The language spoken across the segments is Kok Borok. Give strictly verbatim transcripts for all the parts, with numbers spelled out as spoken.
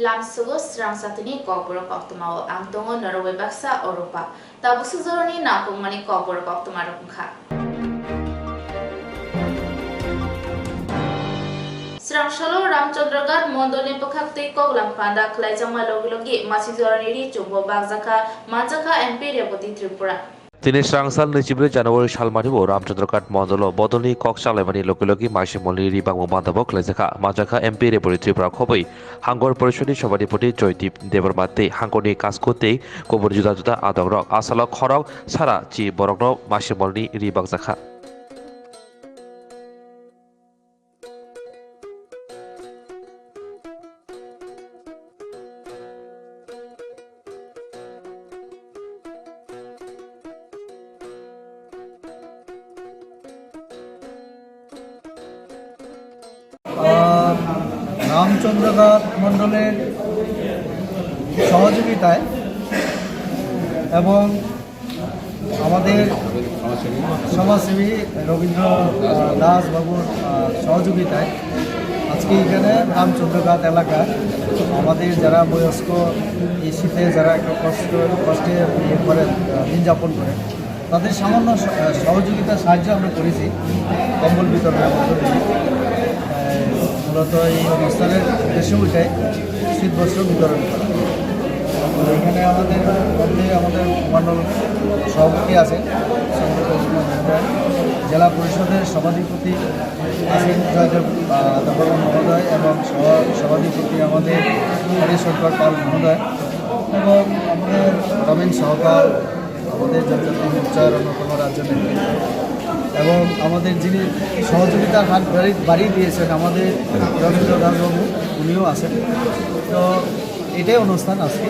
Lamsugo srang satini kokborok koktwmao ang tongo norok bai baksa Oropa. Tabuk sujoroni nangkukmani kokborok koktwmarok wngkha. Srang salo Ramchandra Ghat mondolni bwkhak tei koklam panda khlaijakma logi logi masi jorani ri chumbo bakjakha, manjakha M P Reboti Tripura. Tini srang sal naichibri January salmani bo Ramchandra Ghat mondolo bodolni kok chalaimani logi logi masi molni ri bangma mandabo khlaijakha, manjakha M P Reboti Tripura khobwi Hangor Porishoni Sabhapati Joydeep Debbarma tei Hangorni Kasko tei kubun juda juda adongrok asalo khorok sara chi borokno masi molni ri bakjakha. আহ, রামচন্দ্রঘাট মণ্ডলের সহযোগিতায় এবং আমাদের সমাজসেবী রবীন্দ্র, আহ, দাস বাবুর, আহ, সহযোগিতায় আজকে এখানে রামচন্দ্রঘাট এলাকায় আমাদের যারা বয়স্ক, এই শীতে যারা একটু কষ্ট, কষ্টে ইয়ে করেন, আহ, দিন যাপন করেন, তাদের সামান্য স-, আহ, সহযোগিতা, সাহায্য আমরা করেছি কম্বল বিতরণের মধ্য দিয়ে। আহ, মূলত এই অনুষ্ঠানের উদ্দেশ্য ওইটাই, শীত বস্ত্র বিতরণ করা। তো এখানে আমাদের মধ্যে আমাদের মণ্ডল সভাপতি আছে, জেলা পরিষদের সভাধিপতি আছেন জয়দেব, আহ, দেববর্মা মহোদয় এবং সহ-, সভাধিপতি আমাদের হরিশঙ্কর পাল মহোদয় এবং আমাদের রবীন সহকার, আমাদের জনজাতি মোর্চার অন্যতম রাজ্য নেতৃত্ব এবং আমাদের যিনি সহযোগিতার হাত বাড়ি-, বাড়িয়ে দিয়েছেন আমাদের রবীন্দ্র দাসবাবু, উনিও আছেন। তো এটাই অনুষ্ঠান আজকে।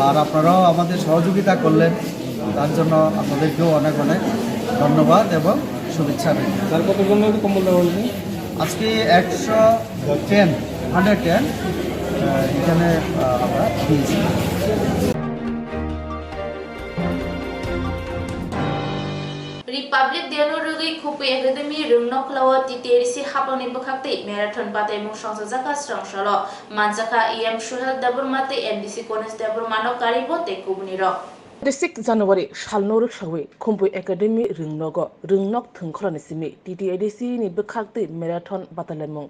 আর আপনারাও আমাদের সহযোগিতা করলেন, তার জন্য আপনাদেরকেও অনেক অনেক ধন্যবাদ এবং শুভেচ্ছা রইল। স্যার, কতজন কম্বল দেওয়া হয়েছে? আজকে একশো টেন, হান্ড্রেড টেন, আহ, এখানে, আহ, আমরা দিয়েছি। Republic Day no rwgwi Khupui Academy Rwngnokla o T T A D C hapangni bwkhak tei marathon bataimung songchajakha srang salo. Manjakha E M Suhel Debbarma tei M D C Ganesh Debbarma no karibo tei kubunirok. Twenty six January salno rwksawi Khumpui Academy Rwngnogo Rwngnok Thwngkhorani simi T T A D C ni bwkhak twi marathon batalemung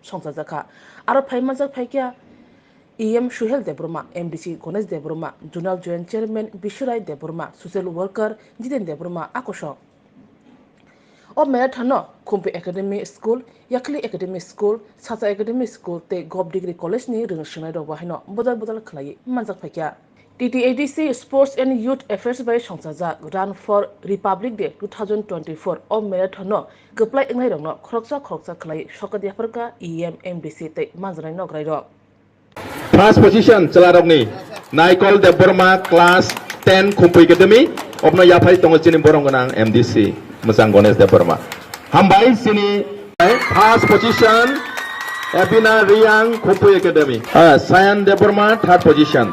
songchajakha. Aro phai manjak phaikha E M Suhel Debbarma, M D C Ganesh Debbarma, Zonal Joint Chairman Biswarai Debbarma, Social Worker Jiten Debbarma, akosong. O marathon no Khumpui Academy School, Yakhli Academy School, Sacha Academy School tei Gop Degree College ni rwng swngnairok bo haino bodol bodol khlaiwi manjak phaikha. T T A D C Sports and Youth Affairs bai songchajak Run for Republic Day two thousand twenty-four o marathon no kwplai wngnairokno khoroksa khoroksa khlaiwi sokat yapharkha E M, M D C tei manjaknai nograirok. First position chwlarokni Naikol Debbarma, class ten, Khumpui Academy. Obno yaphai tongo chini borong gwnang M D C mwchang Ganesh Debbarma. Hambai chini first position Abina Riang, Khumpui Academy. Ah, Sayan Debbarma, third position.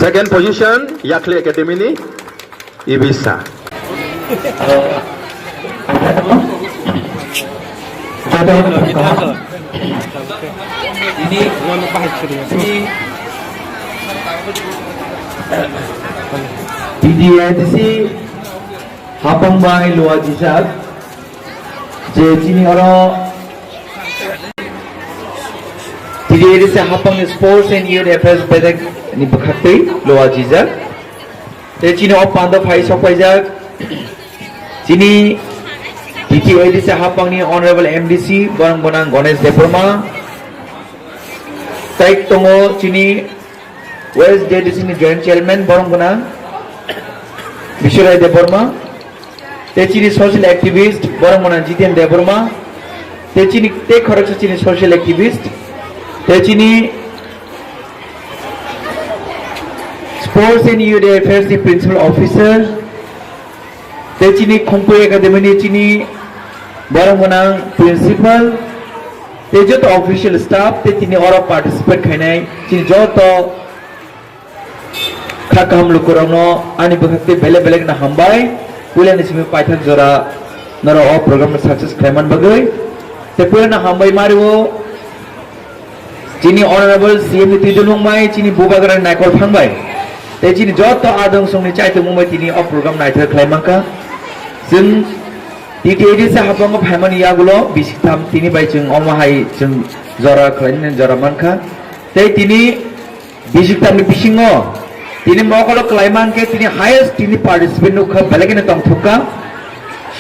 Second position Yakhli Academy ni Ibisa. Ini, ini T T A D C hapang bai luajijak je chini oro T T A D C hapang ni Sports and Youth Affairs bedek ni bwkhaktwi luajijak. Tei chini o pando phai sok paijak. Chini T T A D C hapangni Honorable M D C borong gwnang Ganesh Debbarma. Tei tongo chini West J D C ni Joint Chairman borong gwnang Biswarai Debbarma. Tei chini social activist borok mwnang Jiten Debbarma, tei chini tei khoroksa chini social activist, tei chini Sports and Youth Affairs ni Principal Officer, tei chini Khumpui Academy ni chini borok mwnang Principal, tei joto official staff, tei tini oro participate khainai chini joto Kha kaham lukurokno ani bwkhak tei belai belai kheno hambai. Puilani simi paithak jora norok o program no success khlai man bagwi. Tei puila no hambai mario chini honorable C M ni twi dulung bai chini bubagra ni naikol phang bai. Tei chini joto adong songni chaitung mung bai tini o program naithok khlai mankha. Chwng T T A D C habango phaimani yagulo bisik tham tini bai chwng omo hai chwng jora khlainani jora mankha. Tei tini Bijik tamni bisingo tini mokolo kwlai mankhe tini highest tini participant nukha belai kheno tongthokka.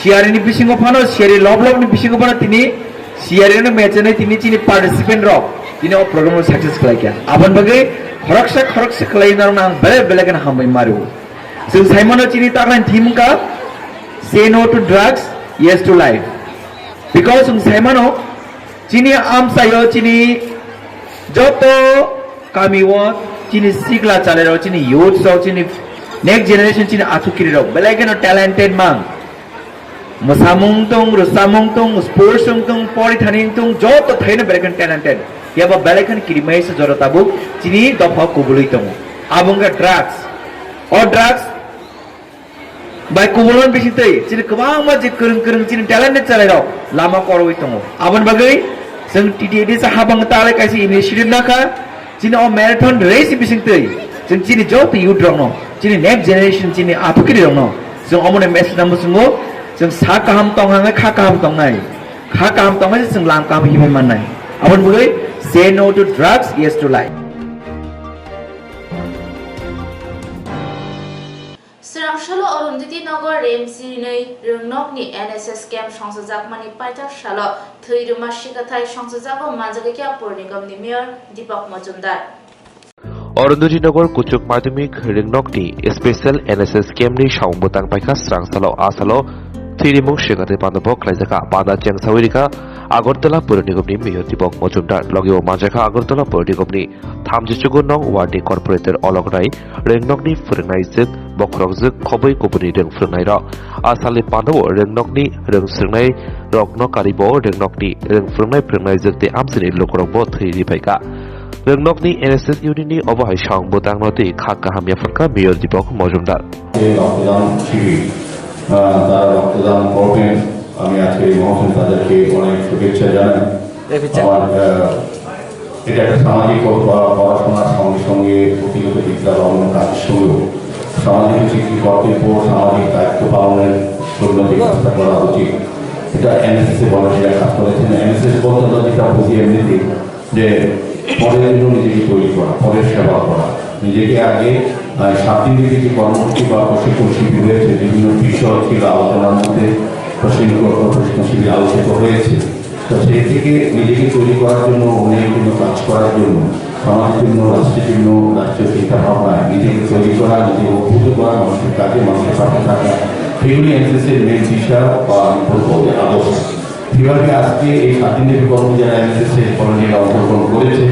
Siyari ni bisingo phano, siyari lob lob ni bisingo phano tini siyari no mechenai tini chini participant rok tini o program no success khlaikha. Aboni bagwi khoroksa khoroksa khlai narwkno ang belai belai kheno hambai mario. Chwng saimano chini taklai theme wngkha say no to drugs, yes to life. Because chwng saimano chini amchaio chini joto kami o chini sikla chalairok, chini youths rok, chini next generation, chini athukiri rok belai kheno talented mang. Mwsamung tong, rwchapmung tong, sports wng tong, porithani wng tong, joto thaino belai kheno talented. Yaba belai kheno kirimai se jora tabuk chini dopha kubului tongo. Abo wngkha drugs. O drugs bai kubulon bising twi chini kwbangma je kwrwng kwrwng chini talented chalairok lama korwi tongo. Aboni bagwi chwng T T A D C habang talai kaisa initiative nakha, chini o marathon race bising twi chwng chini joto youth rokno, chini next generation, chini athukiri rokno chwng omoni message nang muchungo, chwng sa kaham tong hwnwi kha kaham tongnai, kha kaham tongnai chwng lam kaham hibai mannai. Aboni bagwi say no to drugs, yes to life. Swrang salo Arundhati Nagar M C rinwi Rwngnokni N S S camp songchajakmani paithak salo thwi rwma sikathai songchajago manjagwi kha Pur Nigomni Mayor Deepak Majumdar. Arundhati Nagar Kuchuk Madhyamik Rwngnokni Special N S S camp ni samung bwtang paikha swrang salo, a salo thwi rimung sikathai panda bo khlaijakha. Panda chengsawi rikha Agartala Pur Nigomni Mayor Deepak Majumdar. Logi o manjakha Agartala Pur Nigomni thamjichugo nong ward ni corporator Olok Rai, rwngnokni phwrwngnaijwk, bokhorokjwk, khobwi kubuni rwng phwrwngnairok. A salni pandao rwngnokni rwng swrwngnairokno karibo rwngnokni rwng phwrwngnai phwrwngnaijwk tei amchaini lukurokbo thwi ribaikha. Rwngnokni N S S unit ni obo hai samung bwtangno twi kha kaham yapharkha Mayor Deepak Majumdar. এই রক্তদান শিবির, আহ, তারা রক্তদান করবেন। আমি আজকে এই মহাসভায় তাদেরকে অনেক শুভেচ্ছা জানাই। আমার, আহ, এটা একটা সামাজিক প-, প-, পড়াশোনার সঙ্গে সঙ্গে পুঁথিগত বিদ্যা বা অন্য কাজের সঙ্গেও সামাজিক কিছু কর্তব্য, সামাজিক দায়িত্ব পালনের জন্য যে কাজটা করা উচিত, এটা এনএসএস এ বলা যায় কাজ করেছেন। এনএসএস বলতে আমরা যেটা বুঝি এমনিতে যে পরের জন্য নিজেকে তৈরি করা, পরের সেবা করা, নিজেকে আগে, আহ, সাত দিন ব্যাপী যে কর্মসূচি বা প্রশিক্ষণ শিবির হয়েছে, বিভিন্ন বিষয় ছিল আলোচনার মধ্যে, প্রশিক্ষণ, প্রশিক্ষণ শিবির আলোচিত হয়েছে। তো সেই থেকে নিজেকে তৈরি করার জন্য, উন্নয়নের জন্য কাজ করার জন্য, সমাজের জন্য, রাষ্ট্রের জন্য, রাষ্ট্রীয় চিন্তা ভাবনায় নিজেকে তৈরি করা, নিজেকে উদ্বুদ্ধ করা, মানুষের কাজে মানুষের পাশে থাকা, সেগুলি এনএসএস এর মেইন দিশা বা আমি বলবো যে আদর্শ। বিভাগে আজকে এই সাত দিনের কর্মসূচি যারা এনএসএস এর কর্মসূচির অংশগ্রহণ করেছে,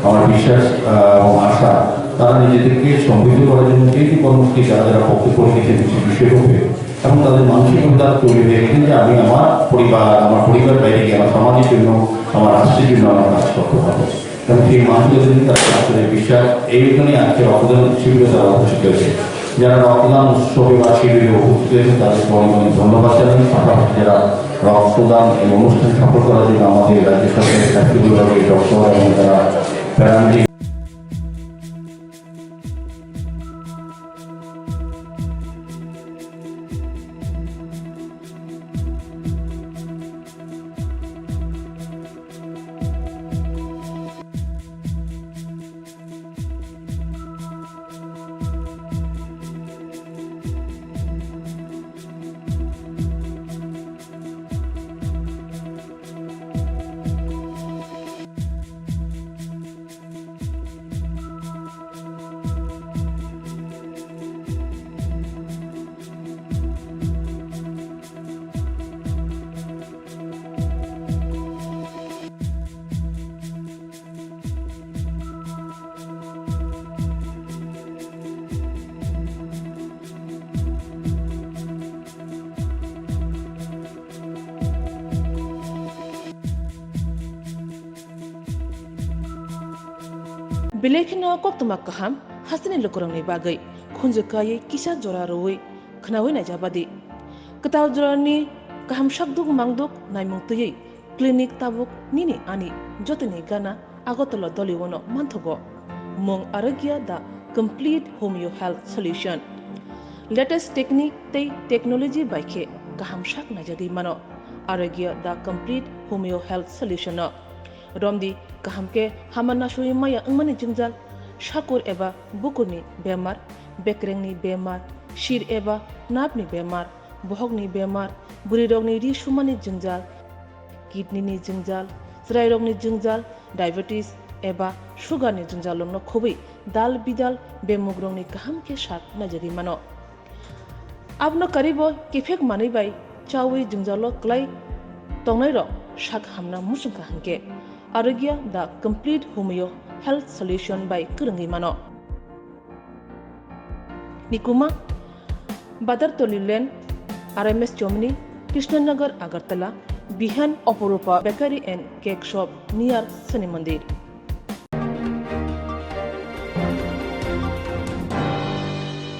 আমার বিশ্বাস, আহ, এবং আশা তারা নিজেদেরকে সমৃদ্ধ করার জন্য যে যে কর্মসূচি যারা যারা পক্ষে করে গেছে, বিশেষ বিশেষরূপে এবং তাদের মানসিকতা তৈরি হয়ে গেছে যে আমি আমার পরিবার, আমার পরিবার বাইরে গিয়ে আমার সমাজের জন্য, আমার রাষ্ট্রের জন্য আমার কাজ করতে পারবো। এবং সেই মানসিকতা নিয়ে তারা কাজ করে বিশ্বাস, এই জন্যই আজকে রক্তদান শিবিরে তারা উপস্থিত হয়েছে। যারা রক্তদান উৎসবে বা শিবিরে উপস্থিত হয়েছে তাদেরকে অনেক অনেক ধন্যবাদ জানাই। পাশাপাশি যারা রক্তদান এই অনুষ্ঠান সফল করার জন্য আমাদের রাজ্য সরকারের স্বাস্থ্য বিভাগের ডক্টর এবং যারা paramedic Belai kheno koktwma kaham hasteni lukurokni bagwi khunju kaiwi kisa jora rwui khwnaui naijabadi. Kwtal jorani kaham sakduk mangduk naimung twiwi Clinic tabuk nini ani jotoni gana Agartala Doliwono manthogo. Mung Arogya the complete homeo health solution. Latest technique tei technology bai khe kaham sak naijagwi mano. Arogya the complete homeo health solution no. Romdi kaham khe hama nasugwi maya wngmani jwngjal, sakur eba bukurni bemar, bekrengni bemar, sir eba nerve ni bemar, bohokni bemar, bwrwirokni ri sumani jwngjal, kidney ni jwngjal, chwrairokni jwngjal, diabetes eba sugar ni jwngjal rokno khobwi dal bidal bemugrokni kaham khe sak naijagwi mano. Abono karibo kiphek manwi bai chawi jwngjalo kwlai tongnairok sak hamna muchungkha hwnkhe Arogya the complete homeo health solution bai kwrwngwi mano. Nikuma, Badartoli Lane, R M S Chomni, Krishnanagar, Agartala, Bihan, Opurupa Bakery and Cake Shop near Shani Mandir.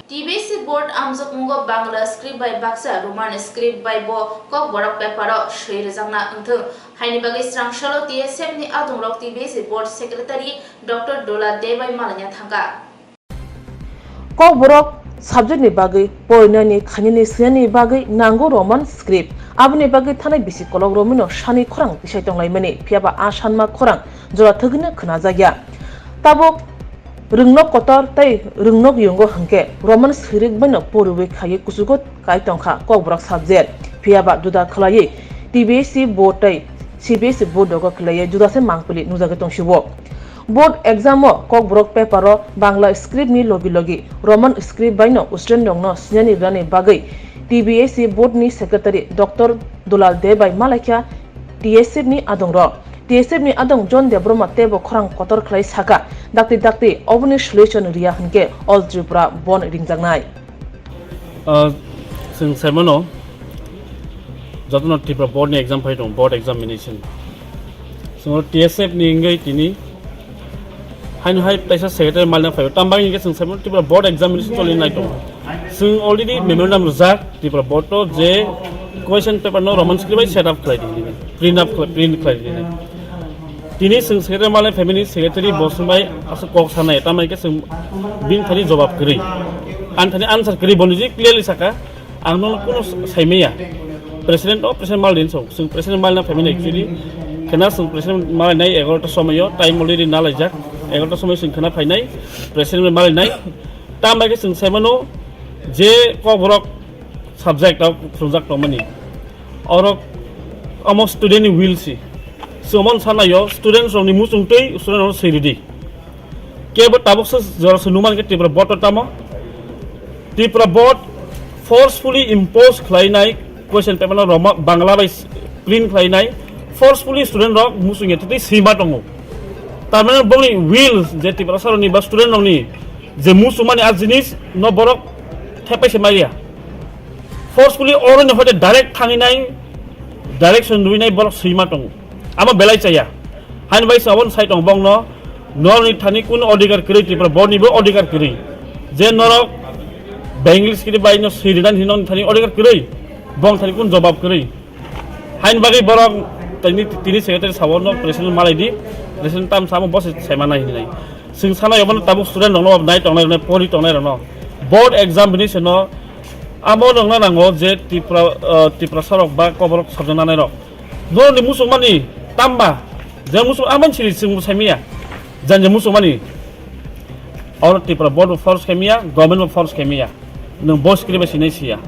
T B S E board amjokmungo Bangla script bai baksa Roman script bai bo kokborok paper o swi rwjakna wngthwng haini bagwi swrangsalo T S F ni adongrok T B S E board secretary Doctor Dola De bai malaina thangkha. Kokborok subject ni bagwi porinani khainani swinani bagwi nango Roman script. Aboni bagwi thanai bisi kolok romwino sani khorang tisai tonglaimani, phiyaba a sanma khorang jora thwgwino khwnajakya. Tabuk rwngnok kotor tei rwngnok yungo hwnkhe Roman script baino poriwi khaiwi kuchugo kai tongkha kokborok subject. Phiyaba juda khwlaiwi T B S E board tei C B S E board dogo khwlaiwi judase mangpili nukjagwi tongsio. Board exam o kokborok paper o Bangla script ni logi logi Roman script baino student rokno sinani rwnani bagwi T B S E board ni secretary Doctor Dulal De bai malaikha T S F ni adongrok. T S F ni adong John Debbarma teibo khorang kotor khlai saka, dakti dakti oboni solution riya hwnkhe All Tripura Bandh ringjaknai. Chwng saimano jotono Tripura board ni exam phai tongo, board examination. Chwng T S F ni wngwi tini haino hai taisa secretary malna phai tamo bagwi hwnkhe chwng saimano Tripura board examination choli nai tongo. Chwng already memorandum rijak Tripura board to je question paper no Roman script bai set up khlai di, print up khlai, print khlai di. Tini chwng secretary malai family secretary bo swngbai aswk kok sanai, tamo hwnkhe chwng bini thani jobab kwrwi, ani thani answer kwrwi, bo niji clearly saka, ang nono kunu saimaya. President o president malai din so, chwng president malai na family actually, khena chwng president malai nai egarota somoyo, time already nalaijak, egarota somoyo chwng khena phainai, president malai nai, tamo hwnkhe chwng saimano je kokborok subject o khulungjak tongmani. Oro omo student ni will si. Chwng omo sanayo students rokni muchung twi student rokno swi rwdi. Kebo tabuk se jora se nukmani khe Tripura board tamo. Tripura board forcefully impose khlainai question paper no Roma Bangla bai print khlainai forcefully student rok muchung ya twi swima tongo. Tarmane bongni will je Tripura saroni ba student rokni je muchungmani a jinis no borok thepai se maya. Forcefully oroni hoite direct thanginai direction ruinai borok swima tongo. Amo belai chaya. Haini bai se aboni sai tongo bongno norokni thani kun odhikar kwrwi Tripura board nibo odhikar kwrwi. Je norok Bengali script bai no swi rinani hinwi norokni thani odhikar kwrwi. Bong thani kun jobab kwrwi. Haini bagwi borok tini tini secretary sabo no president malai di. President tam samo bosi saima nai hinwi nai. Chwng sana yobano tabuk student rokno nai tongnai rokno pori tongnai rokno board exam bini seno amo rokno nango je Tripura Tripura sarok ba koborok sabjak nanai rok norokni muchung mani tamba je muchung amani siri chwng saimaya janja muchung mani oro Tripura board bo force khaimaya government bo force khaimaya. Nwng bo screen bai sinai siya.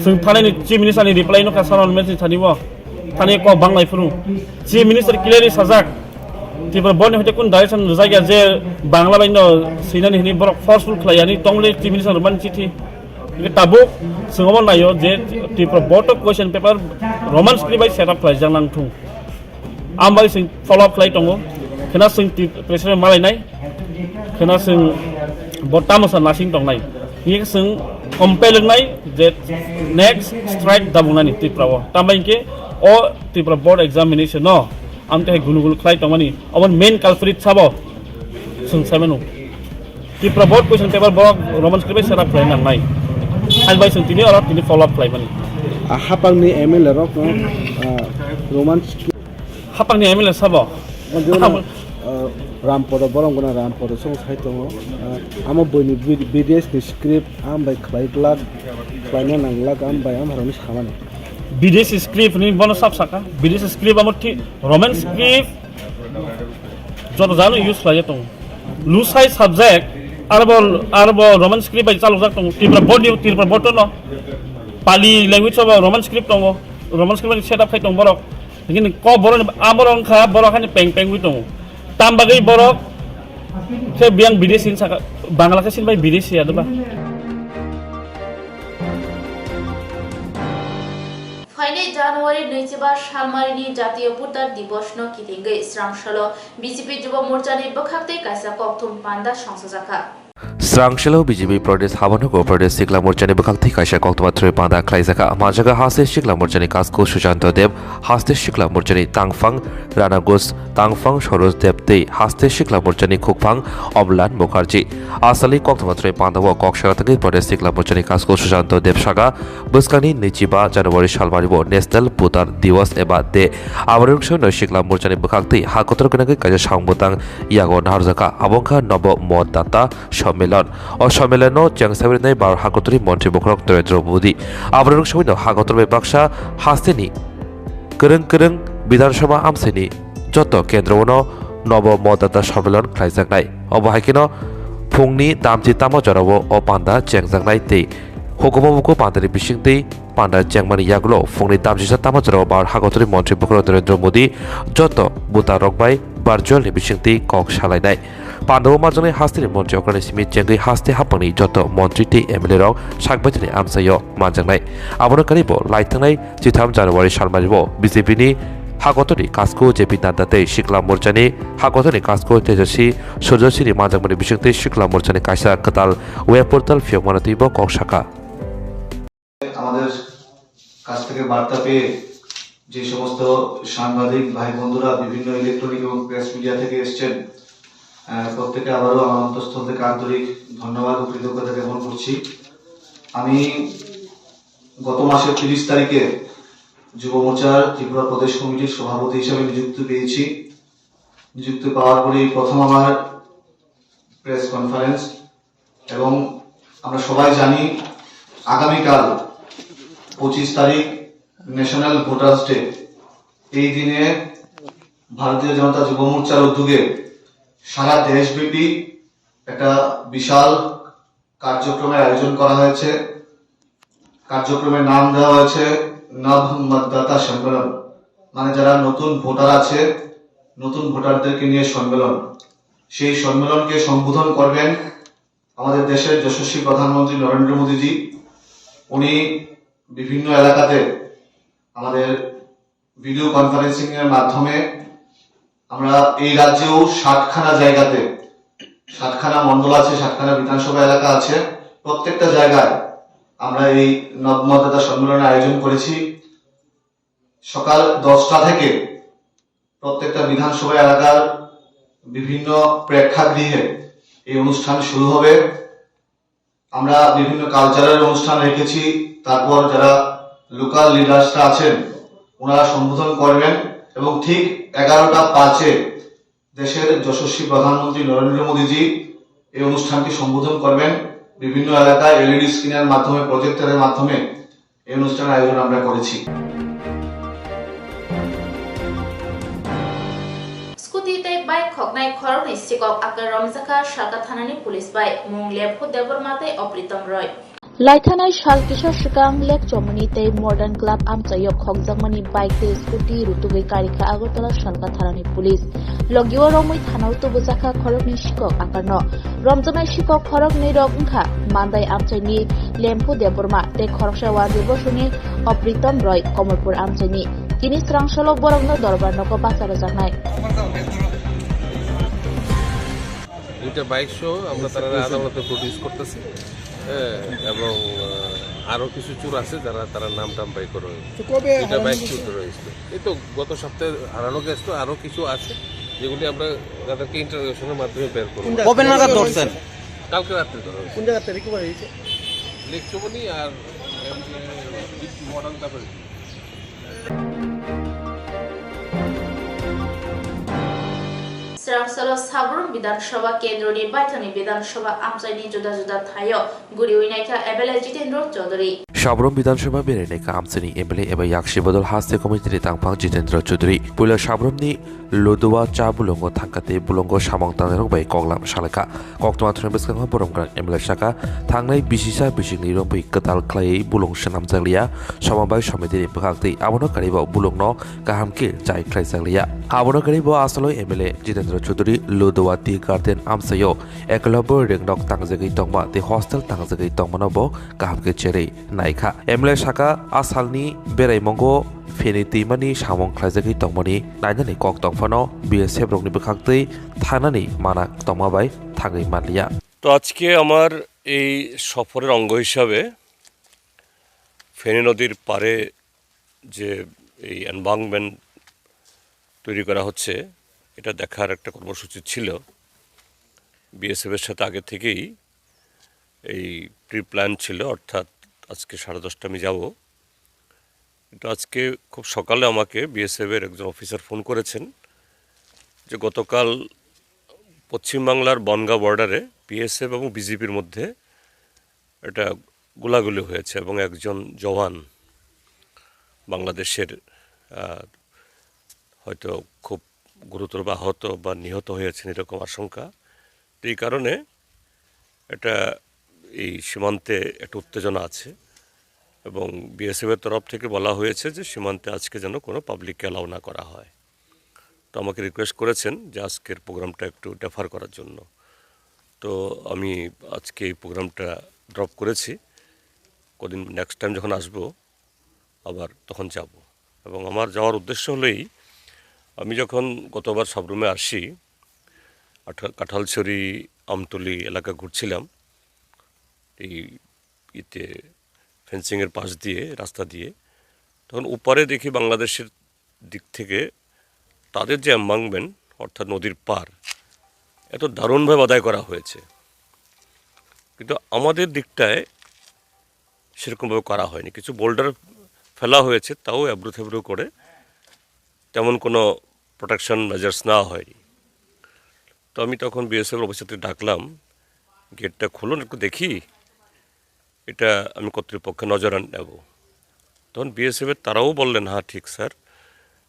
Chwng thanai ni Chief Minister ni reply no kasa non message thani bo. Thani kok banglai phuru. Chief Minister clearly sajak. Tripura board ni hoite kun direction rijak ya je Bangla bai no sinani hini borok forceful khlai yani tongmani Chief Minister rwmani chithi. Hingke tabuk chwng omo naio je Tripura board o question paper Roman script bai set up khlai jak nang thung. Ambai chwng follow up khlai tongo. Khena chwng President malai nai. Khena chwng bo tamo sa nasing tong nai. Hiye chwng compel nai je next strike dabung nani Tripura o. Tambai hinkhe o Tripura board examination no amte hai gunu gunu khlai tongmani. Obo main culprit sabo chwng sai mano. Tripura board question paper borok Roman script bai set up khlai nang nai. Hai bai chwng tini oro tini follow up khlai mani. A hapangni M L A rokno, ah, Roman script. Hapangni M L A sabo? Jemon, ah, Rampada, borok gana Rampada song sai tongo. Ah, amo buini bid-, bidesh ni script, am bai khlai glak, khlaina nang glak, am bai am harani samani. Bidesh script ni bono sab saka. Bidesh script amo thi-, Roman script joto jagano use khlai tongo. Lusai subject, arbo, arbo Roman script bai chalok jak tongo. Tripura board ni, Tripura board no. Pali language sabo Roman script tongo. Roman script bai set up khai tongo borok. Hingke ni kok borok ni amoro wngkha borok hani peng peng wi tongo. Tam bagwi borok khe biyang bideshi hin saka, Bangla khe sin bai bideshi ya doba. Phainai January naichiba salmarini Jatiyo Voter Divosno kitingwi Srangsalo B J P Jubo Morchani bwkhaktwi kaisa kokthum panda songsajakha. Srangsalo B J P Pradesh Habanago Pradesh Sikla Morchani bwkhaktwi kaisa koktwma thrwi panda khlaijakha. Manjaga haste Sikla Morchani Kasku Sujanto Deb, haste Sikla Morchani Tangphang Ranagus, Tangphang Soroj Deb tei haste Sikla Morchani Khukphang Omlan Mukherjee. Asali koktwma thrwi pandao kok sana thangwi Pradesh Sikla Morchani Kasku Sujanto Deb saka, bwskangni naichiba January salmaribo National Voter Diwas eba Day. Aboni rwngsoino Sikla Morchani bwkhaktwi ha kotor gwnangwi kaisa samung bwtang yago naharjakha. Abo wngkha Nobo Modata Sommilon. O sommilonno chengsawi rwnai Bharat Hakotorni Montri Bokhorok Narendra Modi. Aboni rwngsoino ha kotor bai baksa hasteni kwrwng kwrwng Bidhan Sabha amchaini joto kendrono Nobo Modata Sommilon khlaijaknai. Obo hai kheno phungni damchi tamo jorao o panda chengjaknai tei hukumu buku pandani bisingtwi panda chengmani yagulo phungni damchisa tamo jorao Bharat Hakotorni Montri Bokhorok Narendra Modi joto butarok bai virtual ni bisingtwi kok salainai. Pandao manjaknai hasteni montri okrani simi chengwi haste haphangni joto montri tei M L A rok sakbaithani amchaio manjaknai. Abono karibo laithangnai chitham January salmaribo B J P ni Hakotorni Kasku J P Nadda tei Sikla Morchani Hakotorni Kasku Tejaswi Surjaswini manjakmani bisingtwi Sikla Morchani kaisa kwtal web portal phiyokmano twibo kok sakha. আমাদের কাছ থেকে বার্তা পেয়ে যে সমস্ত সাংবাদিক ভাই বন্ধুরা বিভিন্ন ইলেকট্রনিক এবং প্রেস মিডিয়া থেকে এসছেন, আহ, প্রত্যেকে আবারও আমার অন্তঃস্থল থেকে আন্তরিক ধন্যবাদ ও কৃতজ্ঞতা জ্ঞাপন করছি। আমি গত মাসের তিরিশ তারিখে যুব মোর্চার ত্রিপুরা প্রদেশ কমিটির সভাপতি হিসেবে নিযুক্তি পেয়েছি। নিযুক্তি পাওয়ার পরেই প্রথম আমার প্রেস কনফারেন্স। এবং আমরা সবাই জানি, আগামীকাল পঁচিশ তারিখ ন্যাশনাল ভোটার্স ডে। এই দিনে ভারতীয় জনতা যুব মোর্চার উদ্যোগে সারা দেশব্যাপী একটা বিশাল কার্যক্রমের আয়োজন করা হয়েছে। কার্যক্রমের নাম দেওয়া হয়েছে নব মতদাতা সম্মেলন, মানে যারা নতুন ভোটার আছে, নতুন ভোটারদেরকে নিয়ে সম্মেলন। সেই সম্মেলনকে সম্বোধন করবেন আমাদের দেশের যশস্বী প্রধানমন্ত্রী নরেন্দ্র মোদীজি। উনি বিভিন্ন এলাকাতে আমাদের ভিডিও কনফারেন্সিং এর মাধ্যমে আমরা এই রাজ্যেও ষাটখানা জায়গাতে, ষাটখানা মণ্ডল আছে, ষাটখানা বিধানসভা এলাকা আছে, প্রত্যেকটা জায়গায় আমরা এই নবমতদাতা সম্মেলনের আয়োজন করেছি। সকাল দশটা থেকে প্রত্যেকটা বিধানসভা এলাকার বিভিন্ন প্রেক্ষাগৃহে এই অনুষ্ঠান শুরু হবে। আমরা বিভিন্ন কালচারাল অনুষ্ঠান রেখেছি। তারপর যারা লোকাল লিডার্সরা আছেন, ওনারা সম্বোধন করবেন এবং ঠিক এগারোটা পাঁচে দেশের যশস্বী প্রধানমন্ত্রী নরেন্দ্র মোদীজি এই অনুষ্ঠানটি সম্বোধন করবেন। বিভিন্ন এলাকায় এলইডি স্ক্রিনের মাধ্যমে, প্রজেক্টরের মাধ্যমে এই অনুষ্ঠান আয়োজন আমরা করেছি। Scooty tei bike khoknai khoroknwi sikok akar romjakha Salka thanani police bai, mung Lephu Debbarma tei Opritom Roy. Laithanai sal kisa swkang Lake Chomoni tei Modern Club amchaio khokjakmani bike tei scooty rutugwi karikha Agartala Salka thanani police. Logio romwi thanao tubujakha khoroknwi sikok akarno. Romjaknai sikok khoroknwi rok wngkha Mandai amchaini Lemphu Debbarma tei khoroksa Wandi Bosongni Opritom Roy Komolpur amchaini. Tini swrangsolo borokno dorbar nogo bacha rwjaknai. দুইটা বাইক সহ আমরা তারা আদালতে প্রডিউস করতেছি। হ্যাঁ, এবং আহ, আরো কিছু চোর আছে যারা তারা নাম টাম বাই করে। তো কবে দুইটা হারানো বাইক গেছে? চুর হয়েছিল। এই তো গত সপ্তাহে হারানো গেছে, তো আরো কিছু আছে, যেগুলি আমরা তাদেরকে ইন্টারোগেশনের মাধ্যমে বের করবো। কোন জায়গা কবে নাগাদ থেকে ধরছেন? কালকে রাত্রে ধরা হয়েছে। কোন জায়গা থেকে রিকভারি হয়েছে? লেক চুমনি আর Srangsalao Sabrum Bidhan Sabha kendroni baithangni Bidhan Sabha amchaini juda juda thaio guriwi naikha M L A Jitendra Chaudhary. Sabrum Bidhan Sabha berai naikha amchaini M L A eba Yaksi Bodol Haste Committee ni tangphang Jitendra Chaudhary. Puila Sabrumni Ludua cha bulungo thangkha tei bulungo samung tangnai rok bai koklam salakha. Koktwma thani bwskango borom gwnang M L A saka thangnai bisisa bisingni romwi kwtal khlaiwi bulung swnamjakliya, somobai somitini bwkhak tei abono karibo bulungno kaham khe chai khlaijakliya. Abono karibo asalo M L A Jitendra Chaudhary Ludua Tea Garden amchaio ekolobwi ringnok tangjagwi tongma tei hostel tangjagwi tongmano bo kaham khe cherwi naikha. M L A saka a salni beraimungo Feni twimani samung khlaijagwi tongmani nainani kok tongphano B S F rokni bwkhaktwi thangnani mana tongma bai thangwi manliya. তো আজকে আমার এই সফরের অঙ্গ হিসাবে ফেনী নদীর পাড়ে যে এই এনবাংকমেন্ট তৈরি করা হচ্ছে, এটা দেখার একটা কর্মসূচি ছিল। বিএসএফ এর সাথে আগে থেকেই এই প্রি প্ল্যান ছিল, অর্থাৎ আজকে সাড়ে দশটা আমি যাব। কিন্তু আজকে খুব সকালে আমাকে বিএসএফ এর একজন অফিসার ফোন করেছেন যে গতকাল পশ্চিমবাংলার বনগাঁ বর্ডারে বিএসএফ এবং বিজিবির মধ্যে একটা গোলাগুলি হয়েছে এবং একজন জওয়ান বাংলাদেশের, আহ, হয়তো খুব গুরুতর আহত বা নিহত হয়েছেন, এরকম আশঙ্কা। তো এই কারণে এটা, এই সীমান্তে একটা উত্তেজনা আছে এবং বিএসএফ এর তরফ থেকে বলা হয়েছে যে সীমান্তে আজকে যেন কোনো পাবলিককে অ্যালাউ না করা হয়। তো আমাকে রিকোয়েস্ট করেছেন যে আজকের প্রোগ্রামটা একটু ডেফার করার জন্য। তো আমি আজকে এই প্রোগ্রামটা ড্রপ করেছি। কদিন, নেক্সট টাইম যখন আসবো, আবার তখন যাব। এবং আমার যাওয়ার উদ্দেশ্য হলেই, আমি যখন গতবার সাবরুমে আসি, আঠা-, কাঁঠালছড়ি, আমতলী এলাকা ঘুরছিলাম, এই ইতে ফেন্সিংয়ের পাশ দিয়ে, রাস্তা দিয়ে, তখন ওপারে দেখি বাংলাদেশের দিক থেকে তাদের যে এম্বাঙ্কমেন্ট, অর্থাৎ নদীর পার, এত দারুণভাবে আদায় করা হয়েছে। কিন্তু আমাদের দিকটায় সেরকমভাবে করা হয়নি। কিছু বোল্ডার ফেলা হয়েছে, তাও এবড়ো থেবড়ো করে, তেমন কোনো প্রোটেকশন মেজার্স নেওয়া হয়নি। তো আমি তখন বিএসএফ অফিসারকে ডাকলাম, "গেটটা খুলুন, একটু দেখি, এটা আমি কর্তৃপক্ষের নজরে নেব।" তখন বিএসএফ এর তারাও বললেন, "হ্যাঁ, ঠিক স্যার,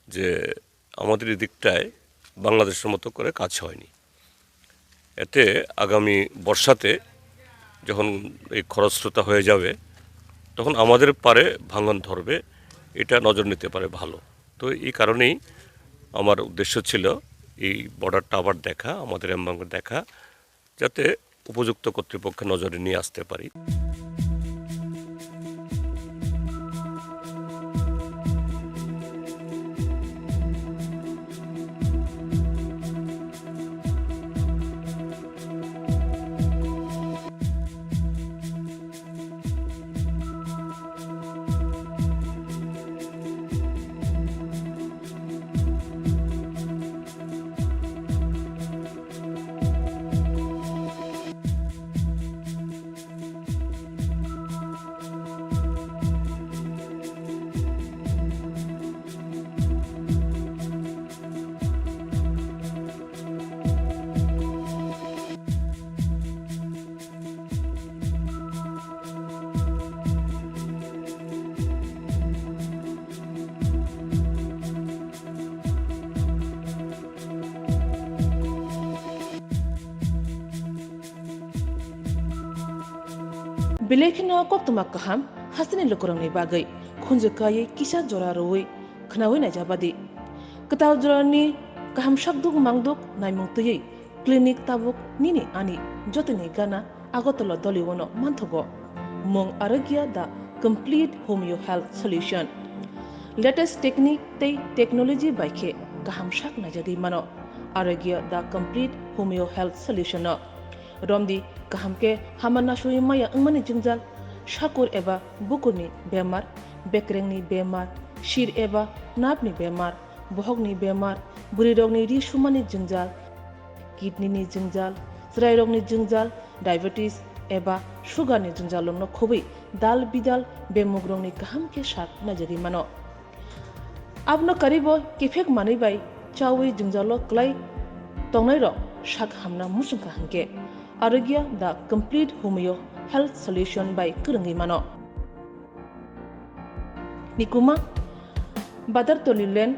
যে আমাদের এদিকটায় বাংলাদেশের মতো করে কাজ হয়নি।" এতে আগামী বর্ষাতে যখন এই খরস্রোতা হয়ে যাবে, তখন আমাদের পারে ভাঙন ধরবে, এটা নজর নিতে পারে ভালো। তো এই কারণেই আমার উদ্দেশ্য ছিল এই বর্ডারটা আবার দেখা, আমাদের এমবাঙ্ক দেখা, যাতে উপযুক্ত কর্তৃপক্ষের নজরে নিয়ে আসতে পারি। Belai kheno koktwma kaham hasteni lukurokni bagwi khunju kaiwi kisa jora rwui khwnaui naijabadi. Kwtal jorani kaham sakduk mangduk naimung twiwi clinic tabuk nini ani jotoni gana Agartala Doliwono manthogo. Mung Arogya the complete homeo health solution. Latest technique tei technology bai khe kaham sak naijagwi mano Arogya the complete homeo health solution no. Romdi kaham khe hama nasugwi maya wngmani jwngjal, sakur eba bukurni bemar, bekrengni bemar, sir eba nerve ni bemar, bohokni bemar, bwrwirokni ri sumani jwngjal, kidney ni jwngjal, chwrairokni jwngjal, diabetes, eba sugar ni jwngjalo no khobwi dal bidal bemugrong ni kaham khe sak naijagwi mano. Abono karibo kiphek manwi bai chawi jwngjalo klai tongnairok sak hamna muchungkha hwnkhe Arogya the complete homeo health solution bai kwrwngwi mano. Nikuma, Badartoli Lane,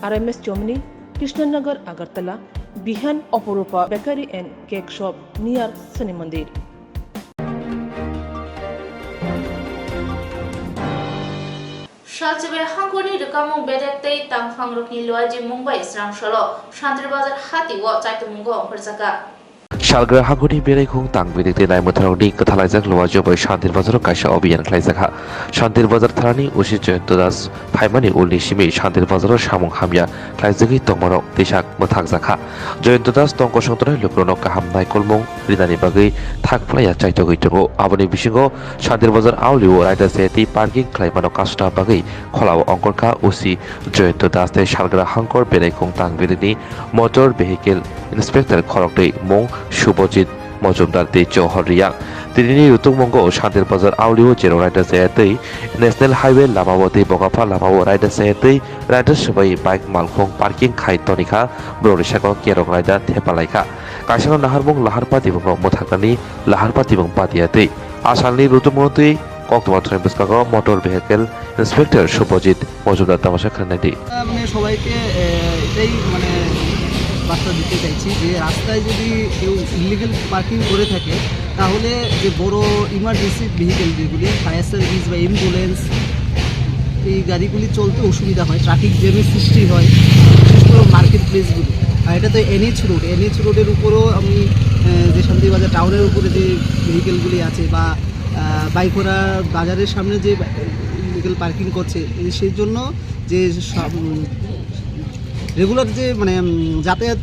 R M S Chomni, Krishnanagar, Agartala, Bihan Oporupa Bakery and Cake Shop near Shani Mandir. Salchibai hangkoni rwkamung bedek tei tangphangrokni luaji mungbai srangsolo Shantir Bazar hati o chaitungmungo ongkhorjakha. Salgra hangkoni beraikhung tang bedek tei naimwtharokni kwthalaijak luaji bai Shantir Bazaro kaisa obiyan khlaijakha. Shantir Bazar thanani O C Jayanta Das phaimani ulni simi Shantir Bazaro samung hamya khlaijagwi tongmarok twisak mwthakjakha. Jayanta Das tong kosong tongnai lukurokno kaham naikolmung rinani bagwi thak phlaiya chaitogwi tongo. Aboni bisingo Shantir Bazar aulio raida se tei parking khlaimano kasuna bagwi kholao ongkhorkha O C Jayanta Das tei salgra hangkor beraikhung tang bedekni Motor Vehicle Inspector khoroknwi mung Subhajit Mojumdar tei Johor Riyang. Tinini rutungmungo Shantir Bazar aulio jerok raida se tei National Highway lamao tei Bokapha lamao raida se tei raida swbai bike malkhung parking khai tonikha, borokni saka o kerong raida thepalaikha. Kaisano naharmung lahar patibwngrok mwthaknani lahar patibwng patiya tei asalni rutungmung twi koktwma thani bwskango Motor Vehicle Inspector Subhajit Mojumdar tamasa khwrwngnaidi. আমরা মানে সবাইকে এ, এটাই মানে বার্তা দিতে চাইছি যে রাস্তায় যদি কেউ ইলিগাল পার্কিং করে থাকে, তাহলে যে বড় ইমার্জেন্সি ভেহিকেল যেগুলি, ফায়ার সার্ভিস বা অ্যাম্বুলেন্স, এই গাড়িগুলি চলতে অসুবিধা হয়, ট্রাফিক জ্যামের সৃষ্টি হয়, বিশেষ করে মার্কেট প্লেসগুলি। আর এটা তো এনএইচ রোড, এনএইচ রোডের উপরেও আমি এ, যে শান্তিবাজার টাউনের উপরে যে ভেহিকেলগুলি আছে বা বাইকোরা বাজারের সামনে যে ইলিগাল পার্কিং করছে, এই সেই জন্য যে রেগুলার যে মানে উম, যাতায়াত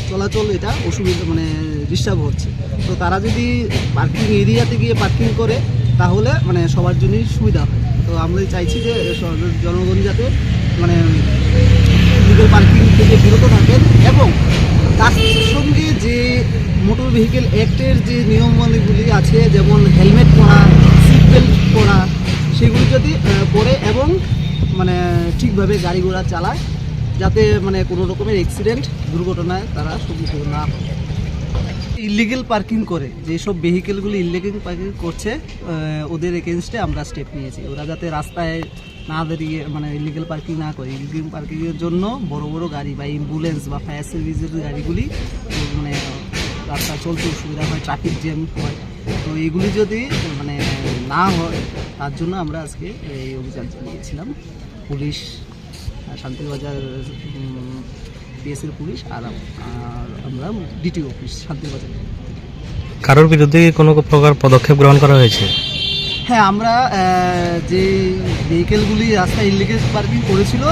চলাচল, এটা অসুবিধা, মানে ডিস্টার্ব হচ্ছে। তো তারা যদি পার্কিং এরিয়াতে গিয়ে পার্কিং করে, তাহলে মানে সবার জন্যই সুবিধা হয়। তো আমরা চাইছি যে স- জনগণ যাতে মানে ইলিগাল পার্কিং থেকে বিরত থাকেন এবং তার সঙ্গে যে মোটর ভেহিকেল অ্যাক্টের যে নিয়মাবলীগুলি আছে, যেমন হেলমেট পরা, সিট বেল্ট পরা, সেগুলি যদি আহ, পরে এবং মানে ঠিকভাবে গাড়ি ঘোড়া চালায়, যাতে মানে কোনো রকমের অ্যাক্সিডেন্ট, দুর্ঘটনায় তারা সম্মুখীন না হয়। ইলিগাল পার্কিং করে, যেসব ভেহিকেলগুলি ইলিগাল পার্কিং করছে, আহ, ওদের এগেনস্টে আমরা স্টেপ নিয়েছি। ওরা যাতে রাস্তায় না দাঁড়িয়ে, মানে ইলিগাল পার্কিং না করে, ইলিগাল পার্কিংয়ের জন্য বড় বড় গাড়ি বা অ্যাম্বুলেন্স বা ফায়ার সার্ভিসের গাড়িগুলি মানে রাস্তায় চলতে অসুবিধা হয়, ট্রাফিক জ্যাম হয়। তো এগুলি যদি মানে না হয়, তার জন্য আমরা আজকে এই অভিযান চালিয়েছিলাম। পুলিশ, আহ, শান্তিবাজার, উম, পিএস এর পুলিশ আর আম-, আর আমরা ডিটিও অফিস শান্তিবাজার। কারোর বিরুদ্ধে কি কোনো প্রকার পদক্ষেপ গ্রহণ করা হয়েছে? হ্যাঁ, আমরা, আহ, যে ভেহিকেলগুলি রাস্তায় ইলিগাল পার্কিং করেছিল,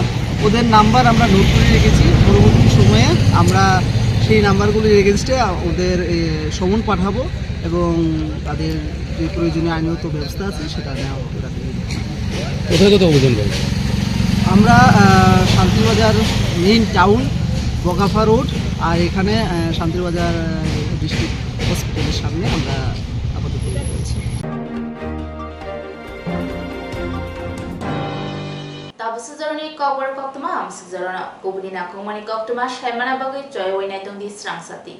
ওদের নাম্বার আমরা নোট করে রেখেছি। পরবর্তী সময়ে আমরা সেই নাম্বারগুলির এগেনস্টে ওদের, এ, সমন পাঠাবো এবং তাদের যে প্রয়োজনীয় আইনগত ব্যবস্থা আছে সেটা নেওয়া হবে তাদের বিরুদ্ধে। কোথায় কোথায় অভিযান চলছে? আমরা, আহ, শান্তিবাজার মেইন টাউন, বগাফা রোড, আর এখানে, আহ, শান্তিবাজার, আহ, ডিস্ট্রিক্ট হসপিটালের সামনে আমরা আপাতত ইয়ে করেছি। Tabuk swijoroni kokborok koktwma hamswkjorno kubuni nangkukmani koktwma saimana bagwi choywi naitongdi srangsati.